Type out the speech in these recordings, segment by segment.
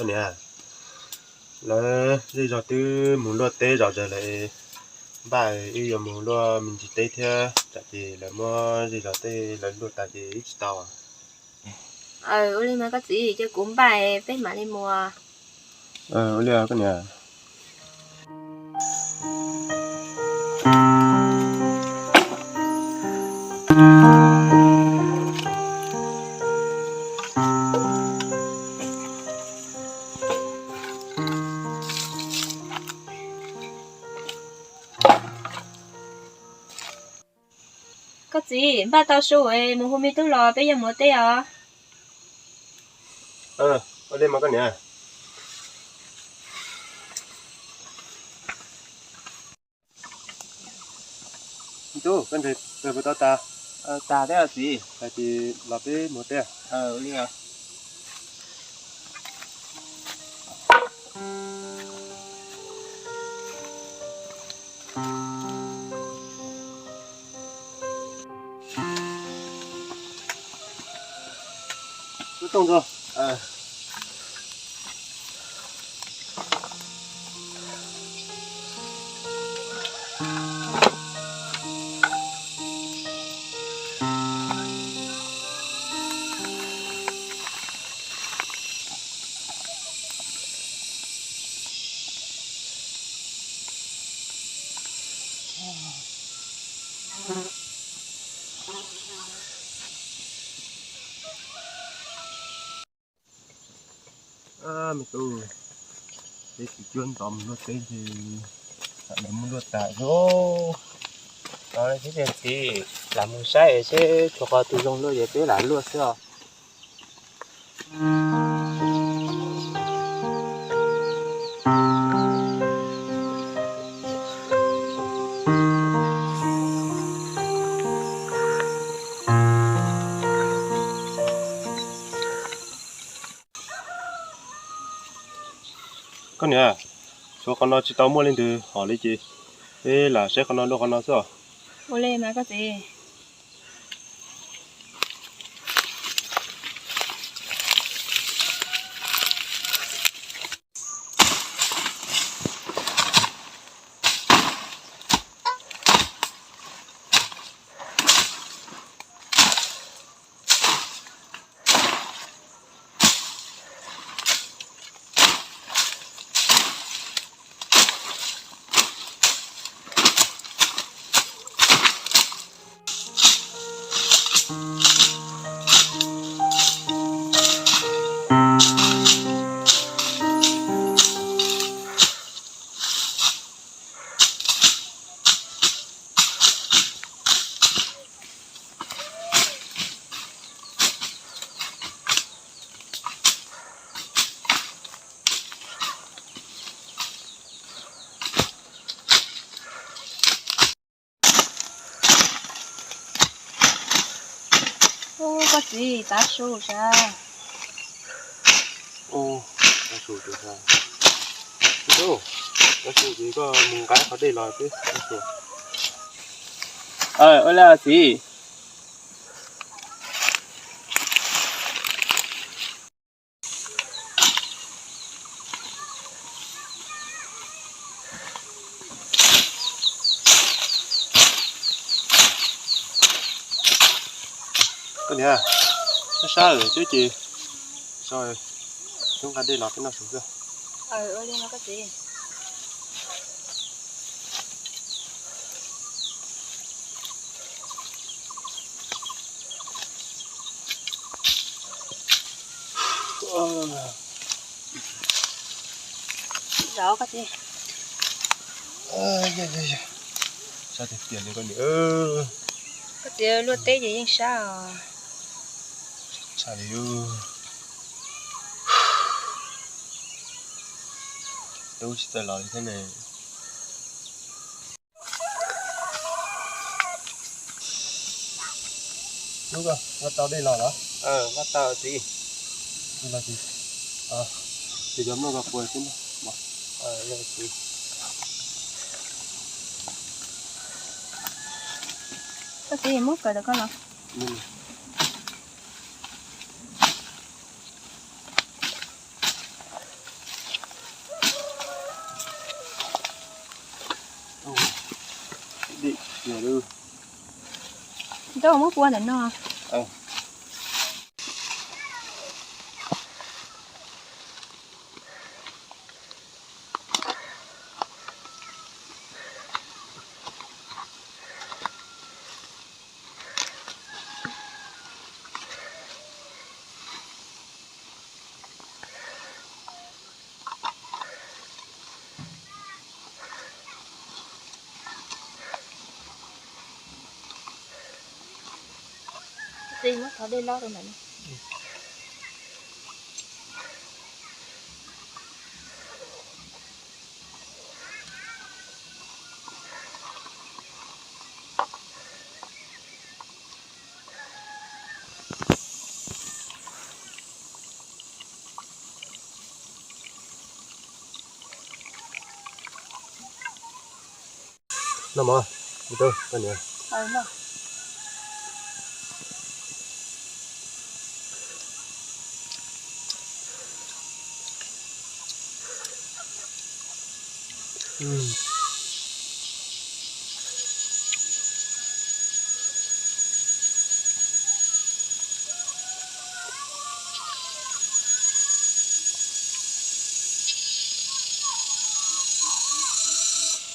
Niam, lawv zej zog twb mus luaj teb zom zaws lawm, npaj wb yuav mus luaj me ntsis teb thiab, tsam ces lawv muab zej zog tej lawv luaj tas ces wb tsis tau. Ua li mas koj txiv, cia kuv npaj peb mam li mus. Ua li koj niam. Koj txiv, npaj tau su mus hu me tub los peb yuav mus teb os. Ua li mas koj niam. Me tub, koj nres puas tau tas? Tas thiab txiv. Tas ces los peb mus teb. Ua li os. Me tub, peb tsis cuab ntxov mus luaj teb ces lawv muab luaj tas xwb. Txiv, lam mus saib seb tshuav qhov twg zoo luaj ces peb lam luaj xwb os. Koj niam, tshuav qhov no tsis tau muaj leej twg hom li ces peb lam saib qhov no luaj qhov no xwb os. Ua li mas koj txiv. Ub, koj txiv, tav su sas. Ub, tav su sas. Ub, tav su ces koj mus nqa qhov dej los peb tav su. Ua li txiv. Koj niam, sab sab lawm xwb ces so, xub nqa dej los peb noj su xwb. Zov koj txiv. Sab tiag tiag li koj niam. Koj txiv, luaj teb ces yeej sab os. Tshaj li. Tub tsis txawj los li thiab ne. Npaj tau dej los los? Npaj tau txiv. Los txiv. Ces cov mloog ko puas tib no. Koj txiv, muab kawm rau koj los. Ntau muab pua ntawm no. Txiv, muab thov dej loj rau ntawm no. No mog, me tub, koj niam.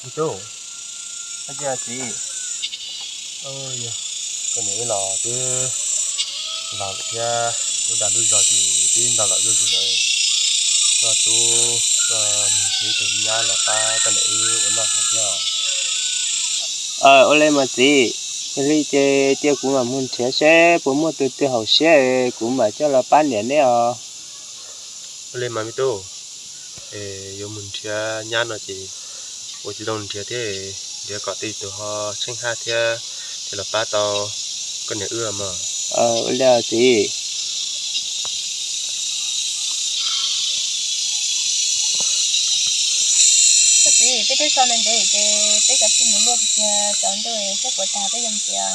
Me tub, koj cia txiv, koj niam wb los twb laus lawm thiab, lub dag lub zog ces twb nto los zuj zus lawm. Koj tub, koj mus nrhiav tus nyab los pab koj niam wb ua noj haus thiab. Ua li mas txiv, yog li ces cia kuv mam mus nrhiav seb puas muaj tus twg haum siab, kuv mam coj los pab niam neb os. Ua li mas me tub, yuav mus nrhiav nyab no ces ua tsis zoo nrhiav thiab, nrhiav kom tib tus ho tsheej haj thiab, thiaj los pab tau koj niam wb mog. Ua li txiv. Koj txiv, peb twb so ntawd ntev ces peb kav tsij mus luaj kiag tsaus ntuj seb puas tag peb yuav mus tsev.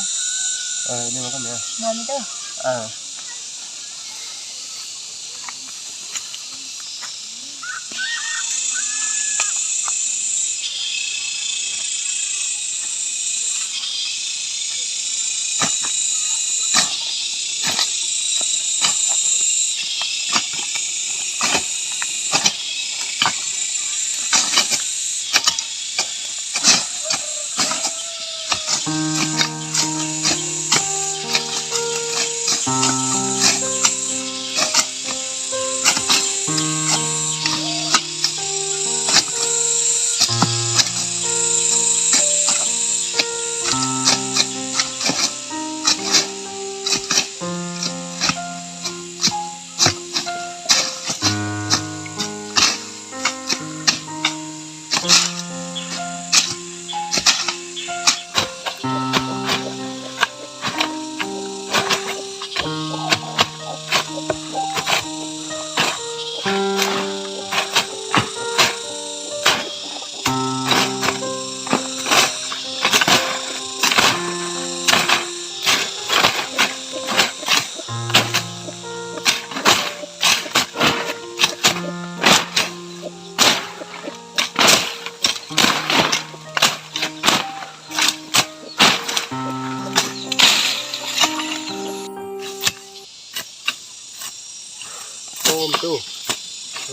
Ua me tub,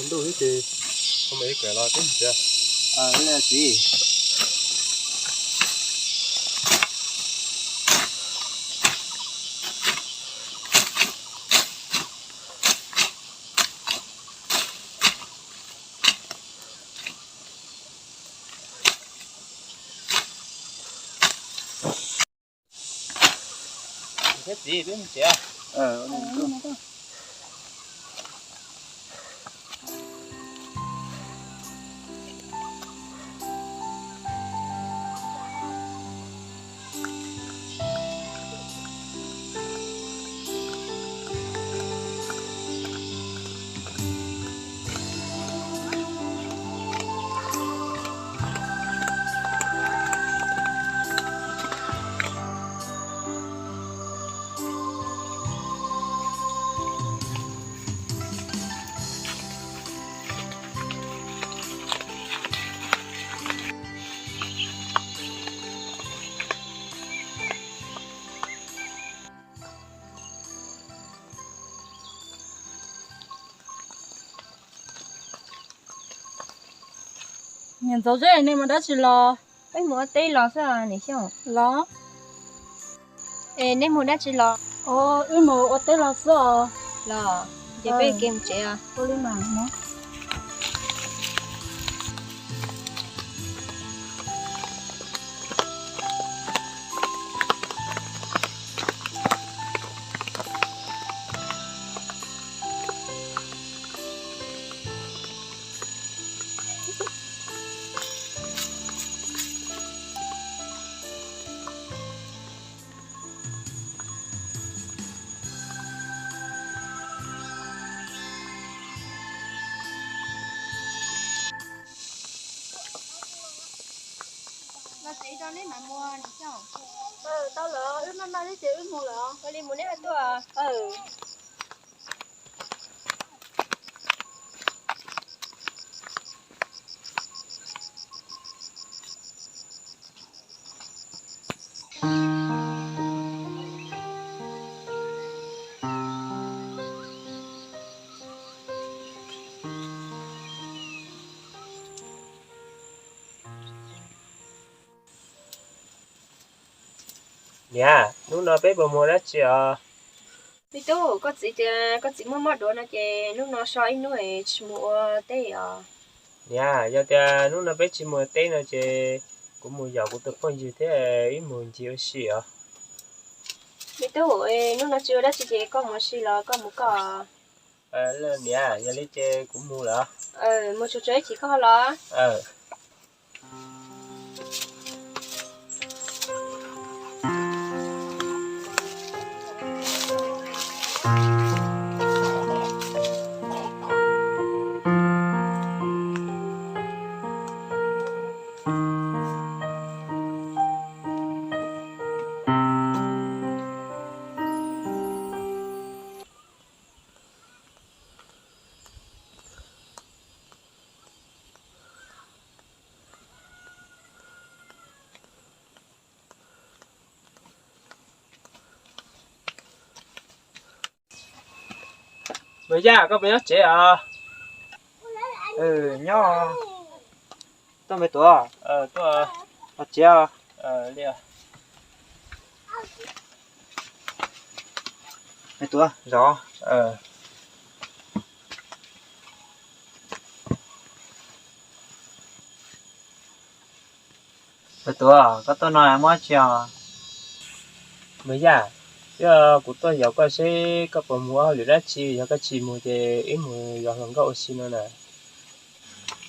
ntuj ib ces ho mam li kawm los teb ntxiv. Txiv. Thiab txiv, peb mus tsev. Niam Ntxoov Zeb, nej mus dab tsi los? Peb mus ua teb los xwb niam Xyooj. Los? Es nej mus dab tsi los? Wb mus ua teb los xwb os. Los, ces peb ke mus tsev os. Ua li mas. Los tsev rau neb mam mus niam Xyooj. Tau lawm, wb maj maj thiab ces wb mus lawm. Ua li mus neb ho tuaj. Niam, hnub no peb puas mus dab tsi os? Me tub, koj txiv tias koj txiv muaj mob duav no ces hnub no so ib hnub es tsis mus ua teb os. Niam, yog tias hnub no peb tsis mus ua teb no ces kuv mus yaum kuv tus phooj ywg thiab wb mus ncig ua si os. Me tub, hnub no tsis ua dab tsi ces koj mus ua si los koj mus koj. Niam, yog li ces kuv mus lawm. Mus tsuag tsuag ib chim koj ho los. Npawg Yaj, koj puas nyob tsev os? Nyob. Tuaj me tuav. Tuaj. Los tsev. Li. Me tuav zov. Me tuav, koj tuaj no muaj dab tsi os? Npawg Yaj, yog kuv tuaj yaum koj seb koj puas mus ua hauj lwm dab tsi, yog koj tsis mus ces wb mus yos hluas nkauj ua si no na.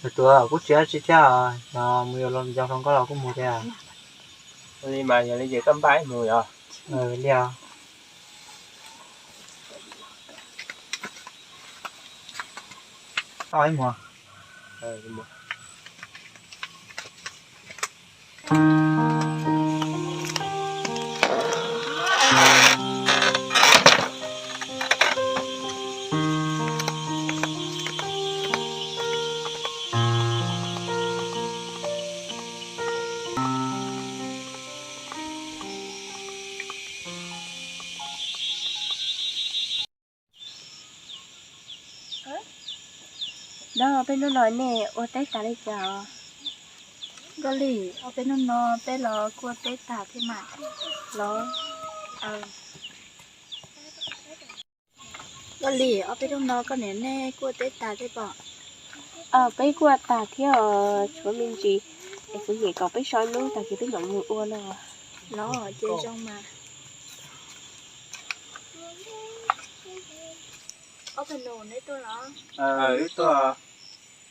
Me tuav, kuv tsis dab tsi thiab, yog mus yos hluas nkauj los kuj mus thiab. Ua li mas yog li ces koj npaj wb mus yos. Li os. Tau ib muag. Dab, ob peb hnub no nej ua teb tas li cas os? Nkauj Lis, ob peb hnub no peb los kuj ua teb tas thiab mas. Los, Nkauj Lis, ob peb hnub no koj niam nej kuj ua teb tas thiab pob? Peb kuj ua tas thiab os, tshuav me ntsis es kuv nyiam kom peb so ib hnub tag kis peb mam mus ua no. Los ces zoo mas. Ob tug nus, neb tuaj los? Wb tuaj.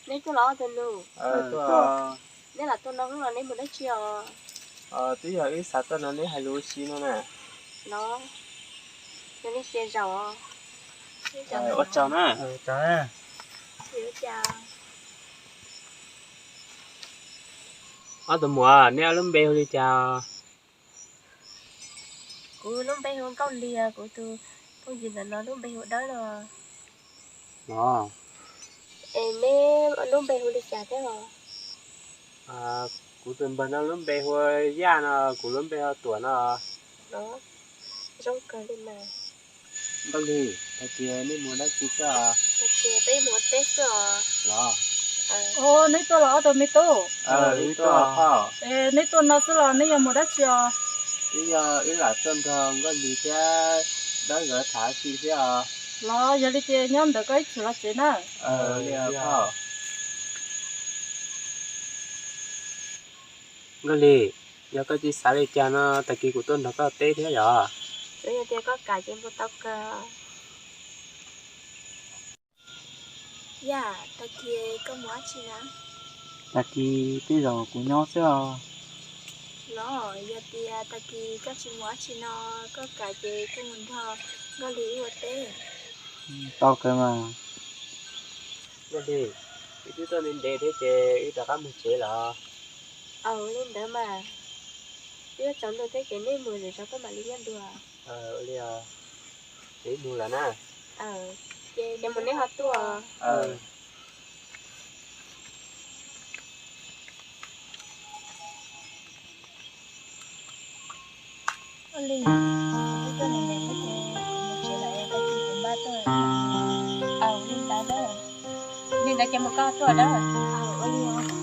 Neb tuaj los ob tug nus? Tuaj. Neb lam tuaj no hnub no neb mus dab tsi os? Twb yog wb xav tuaj no neb hais lus ua si no na. Los, yog li cia zaum. Ua tsaug na. Ob tug muam, neb ob lub npe hu li cas? Kuv lub npe hu Nkauj Lis, kuv tus phooj ywg ntawm no lub npe hu Dawb no. Es neb lub npe hu li cas thiab os? Kuv tus npawg no lub npe hu Yaj no, kuv lub npe hu Tuam no. Los, zoo kawg li mas. Nkauj Lis, tag kis nej mus dab tsi xwb os? Tag kis peb mus ua teb xwb os. Los. Neb tuaj los ob tug me tub? Neb tuaj no xwb los neb yuav mus dab tsi os? Wb yog wb lam tuaj nrog Nkauj Lis thiab dab nkawd tham tsi thiab os. Los yog li ces nyob ntawd koj ib chim los tsev na. Nkauj Lis, yog koj tsis xav li cas no tag kis kuv tuaj nrog koj teb thiab yog? Tsuas yog tias koj kam ces npau taws kawg. Yam, tag kis koj mus dab tsi na? Tag kis tej zaum kuv nyob xwb os. Los yog tias tag kis koj tsis mus dab tsi no, koj kam ces kuv mus nrog Nkauj Lis wb ua teb. Tau kawg mas. Nkauj Lis, wb twb tuaj ntev ntev thiab ces wb rov qab mus tsev los. Aws, li ntawd mas. Twb yuav tsaus ntuj thiab ces neb mus lwm zaus koj mam li nyob dua. Ua li, ces wb mus lawm na. Ces mus neb ho tuaj. Ua li, kuv twb tuaj ntev ntev thiab ces kuv mus tsev lawm, tag kis kuv npaj tuaj. Aws, li ntawd na. Li ntawd ces mus koj tuaj na. Aws, ua li.